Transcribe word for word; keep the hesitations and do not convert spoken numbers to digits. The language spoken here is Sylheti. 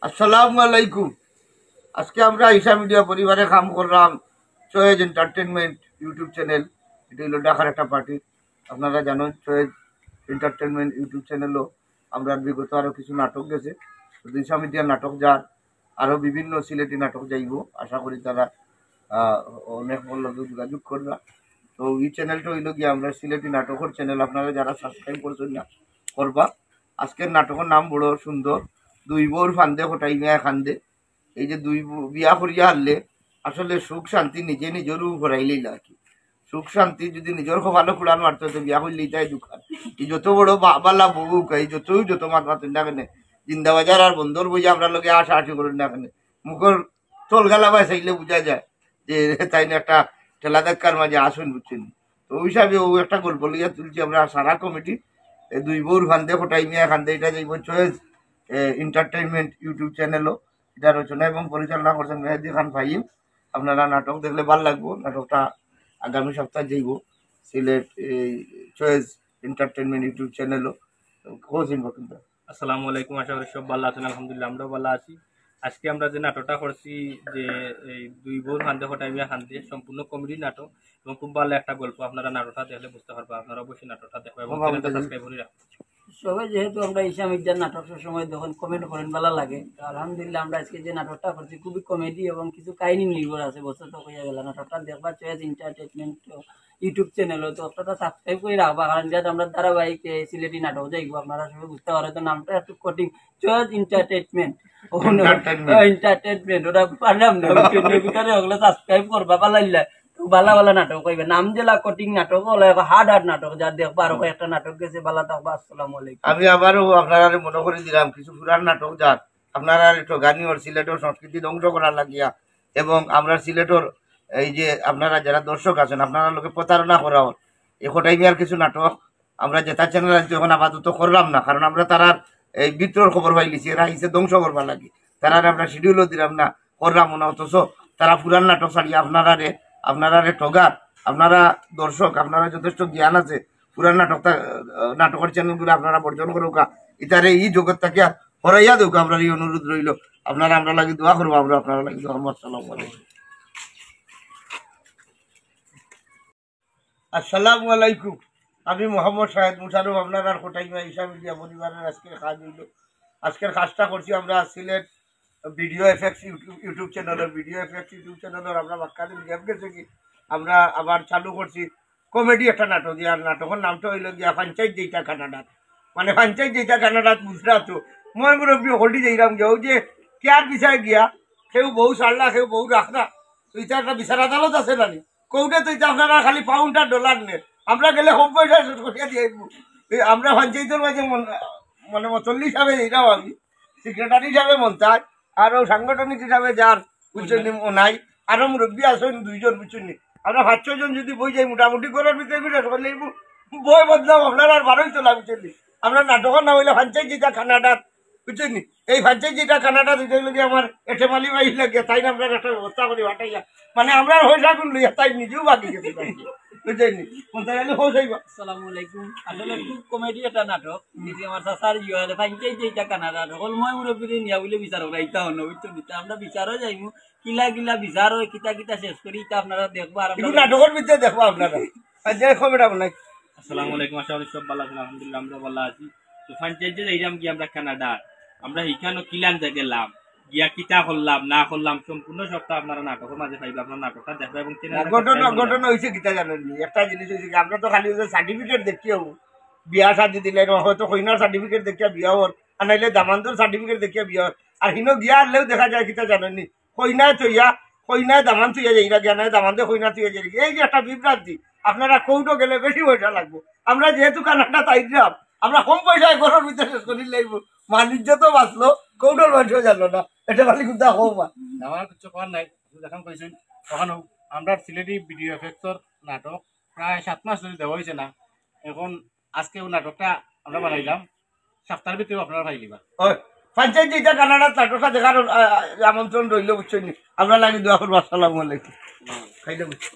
আসসালামু আলাইকুম। আজকে আমরা ঈশা মিডিয়া পরিবারে কাম করলাম সৈয়দ এন্টারটেইনমেন্ট YouTube চ্যানেল। এটা হইলো ঢাকার একটা পার্টি। আপনারা জানেন সৈয়দ এন্টারটেইনমেন্ট YouTube চ্যানেলও আমরা বিগত আরো কিছু নাটক গেছে, শুধু ঈশা মিডিয়ার নাটক যার, আরো বিভিন্ন সিলেটি নাটক যাইবো। আশা করি তারা আহ, অনেক আমার লগে যোগাযোগ করবা। তো এই চ্যানেলটা হইলো গিয়া আমরা সিলেটি নাটকের চ্যানেল, আপনারা যারা সাবস্ক্রাইব করছেন না করবা। আজকের নাটকের নাম বড় সুন্দর, দুই বউর ফান্দে কটাই মিয়া কান্দে। এই যে দুই বউ বিয়া করিয়া হারলে আসলে সুখ শান্তি নিজে নিজের উপর হারাইলেই লাগে। সুখ শান্তি যদি নিজের কপালো কুড়াল মারতো তো বিয়া করলে ইটাই দুঃখান। এই যত বড় বা- বালা বউ হোক, এই যত যত মাত মাতেন না কেনে, জিন্দাবাজার আর বন্দর বইয়া আমরা লগে আশা আশি করেন না কেনে, মুখর তলগালা বায় চাইলে বুঝা যায় যে তাই না একটা ঠেলা ধাক্কার মাঝে আসুন, বুঝছেন। তো ওই হিসাবে ও একটা গল্প লইয়া তুলছি আমরা সারা কমিটি। এই দুই বউর ফান্দে কটাই মিয়া কান্দে, এটা যাইব সৈয়দ এন্টারটেইনমেন্ট YouTube চ্যানেলও। এটা রচনা এবং পরিচালনা করছেন মেহেদি খান ফাহিম। আপনারা নাটক দেখলে ভালো লাগবো। নাটকটা আগামী সপ্তাহে যাইব সিলেট এই সৈয়দ এন্টারটেইনমেন্ট YouTube চ্যানেলও। হোসেন বকুলদা। আসসালামু আলাইকুম, আশা করি সব ভালো আছেন। আলহামদুলিল্লাহ, আমরাও ভালো আছি। আজকে আমরা যে নাটকটা করছি, যে এই দুই বউর ফান্দে কটাই মিয়া কান্দে, সম্পূর্ণ কমেডি নাটক এবং খুব ভালো একটা গল্প। আপনারা নাটকটা দেখলে বুঝতে পারবেন, আপনারা অবশ্যই নাটকটা দেখবেন এবং বাবা, চ্যানেলটা আমাদের সাবস্ক্রাইব করে রাখবেন। সবাই যেহেতু আমরা ঈশা মির্জার নাটক সবসময় যখন কমেন্ট করেন ভালো লাগে, তো আলহামদুলিল্লাহ আমরা আজকে যে নাটকটা করছি খুবই কমেডি এবং কিছু কাহিনী নির্ভর আছে। বছর তো হইয়া গেল নাটকটা দেখবা চয়েস এন্টারটেইনমেন্ট YouTube চ্যানেলও, তো আপনারা সাবস্ক্রাইব করে রাখবা, কারণ যেহেতু আমরা ধারাবাহিক এই সিলেটি নাটক যাইব, আপনারা সবাই বুঝতে পারো তো নামটা একটু কঠিন, চয়েস এন্টারটেইনমেন্ট। Entertainment। এন্টারটেইনমেন্ট ওটা পারলাম না, বুঝছেন? এর ভিতরে ওগুলো সাবস্ক্রাইব করবা ভালাইলা। তো ভালা ভালা নাটক কইবে, নাম যেলা কঠিন নাটক, ওলা হার্ড হার্ড নাটক যা দেখবা। আরো কয়েকটা নাটক গেছে, ভালা থাকবা। আসসালামু আলাইকুম। আমি আবারও আপনারা মনে করে দিলাম কিছু পুরান নাটক যার আপনারা ঠগানি ওর সিলেটের সংস্কৃতি ধ্বংস করার লাগিয়া এবং আমরা সিলেটের এই যে আপনারা যারা দর্শক আছেন আপনারা লোকে প্রতারণা করা ওর এই কটাই মিয়ার কিছু নাটক আমরা যেটা চ্যানেল আছে এখন আপাতত করলাম না, কারণ আমরা তারার এই ভিতরের খবর পাইলিছি, এরা আইছে ধ্বংস করবার লাগি, তারারে আমরা শিডিউলও দিলাম না, করলাম না, অথচ তারা পুরান নাটক ছাড়িয়ে আপনারারে, আপনারারে ঠগার, আপনারা দর্শক, আপনারা যথেষ্ট জ্ঞান আছে, পুরান নাটকটা, আহ, নাটকের চ্যানেলগুলো আপনারা বর্জন করুকা, ইতারে এই জগৎ থাকিয়া হরাইয়া দেউকা, আপনার এই অনুরোধ রইল, আপনারা আমরা লাগি দোয়া করবো, আমরা আপনারা লাগি দোয়া করবো। আসসালামু আলাইকুম। আসসালামু আলাইকুম। আমি মোহাম্মদ শাহেদ মুশারফ, আপনার আর কোটাই মিয়া ঈশা মিডিয়া পরিবারের আজকের কাজ হইল। আজকের কাজটা করছি আমরা Sylhet video FX YouTube, YouTube চ্যানেলের, ভিডিও এফএক্স YouTube চ্যানেলের আমরা বাক্কা দিন গ্যাপ গেছে কি, আমরা আবার চালু করছি কমেডি একটা নাটক দিয়া। আর নাটকের নামটা হইল গিয়া পঞ্চায়েত যেটা কানাডাত, মানে পঞ্চায়েত যেটা কানাডাত বুঝরা তো, মই মুরব্বী হকলটি যাইরাম গিয়া, ওই যে কেয়ার বিষয়ে গিয়া কেউ বউ ছাড়লা, কেউ বউ রাখলা, তো এটা একটা বিচার আদালত আছে না নি? কোর্টে তো এটা আপনারা খালি পাউন্ড আর ডলার নেন, আমরা গেলে কম পয়সায় শেষ করিয়া দিয়ে আইবো। এই আমরা পঞ্চায়েতের মাঝে মন-, মানে মুতল্লি হিসাবে এইটাও আমি, সেক্রেটারি হিসাবে মন্তাজ, আর ও সাংগঠনিক হিসাবে যার, বুঝছেন নি, ও নাই, আরো মুরব্বী আছেন দুইজন, বুঝছেন নি? আমরা পাঁচ ছয় জন যদি বই যাই মোটামুটি ঘরের ভিতরে ভিতরে শেষ করলে এইবো বই বদনাম আপনারা আর বারোই তো লাভ, বুঝছেন নি? আমরা নাটকের নাম হইলে পঞ্চায়েত যেটা কানাডাত, বুঝছেন নি? এই পঞ্চায়েত যেটা কানাডা দিতে গেলে আমার এটেমালি ভাই লাগে, তাই না আমরা একটা ব্যবস্থা করি পাঠাইয়া, মানে আমরা পয়সা গুণ লইয়া তাই নিজেও বাকি গেছে, বুঝছেন নি? বলতে গেলে পৌঁছাইবা। আসসালামু আলাইকুম। আসলে খুব কমেডি একটা নাটক। এই যে আমার চাচার ইয়ে হলে পঞ্চায়েত যেটা কানাডা, হকল মই মুরব্বীরে নিয়া বলে বিচার করা ইতা হন, বুঝছেন নি? তা আমরা বিচারও যাইমু, কিলা কিলা বিচার হয়, কিতা কিতা শেষ করি, ইতা আপনারা দেখবা। আর আমরা এগুলো নাটকের ভিতরে দেখবা আপনারা। আর যে কমেডি বানাই। আসসালামু আলাইকুম, আশা করি সব ভালো আছেন। আলহামদুলিল্লাহ, আমরা ভালো আছি। তো পঞ্চায়েত যে যাইরাম কি আমরা কানাডা, আমরা হিখানো কিলান গেলাম, গিয়া কিতা করলাম না করলাম, সম্পূর্ণ সবটা আপনারা নাটকের মাঝে পাইবা। আপনারা নাটকটা দেখবা এবং না, চ্যানেলটা ঘটনা, সাবস্ক্রাইব করবা। ঘটনা হইছে কিতা জানেন নি? একটা জিনিস হইছে কি, আমরা তো খালি ওই যে সার্টিফিকেট দেখিয়াও বিয়া শাদি দিলে, হয়তো কইনার সার্টিফিকেট দেখিয়া বিয়া হর, আর নাইলে দামান্দর সার্টিফিকেট দেখিয়া বিয়া হর। আর হিনো গিয়া আনলেও দেখা যায় কিতা জানেন নি? কইনায় থইয়া, কইনায় দামান থইয়া যাইরা গিয়া, নায় দামান্দে কইনা থইয়া যাইরা গিয়া। এই যে একটা বিভ্রান্তি, আপনারা কোর্টো গেলে বেশি পয়সা লাগবো। আমরা যেহেতু কানাডা তাইরাম, আমরা কম পয়সায় ঘরের ভিতরে শেষ করি লাইব। বাণিজ্য তো বাঁচলো, কোর্টের মানুষও জানলো না। এটা খালি কিন্তু কম আর। আমার কিছু করার নাই, আপনি যেখান কইছেন, তখন হোক। আমরা সিলেটি ভিডিও এফেক্টর নাটক প্রায় সাত মাস ধরে দেওয়া হয়েছে না। এখন আজকে ওই নাটকটা আমরা বানাইলাম, সপ্তাহের ভিতরে আপনারা পাইলিবা। ওই, পঞ্চায়েত যেটা কানাডা নাটকটা দেখার, আহ, আমন্ত্রণ রইল, বুঝছেন নি? আমরা লাগি দোয়া করবো। আসসালামু আলাইকুম। খাইলে বুঝছো?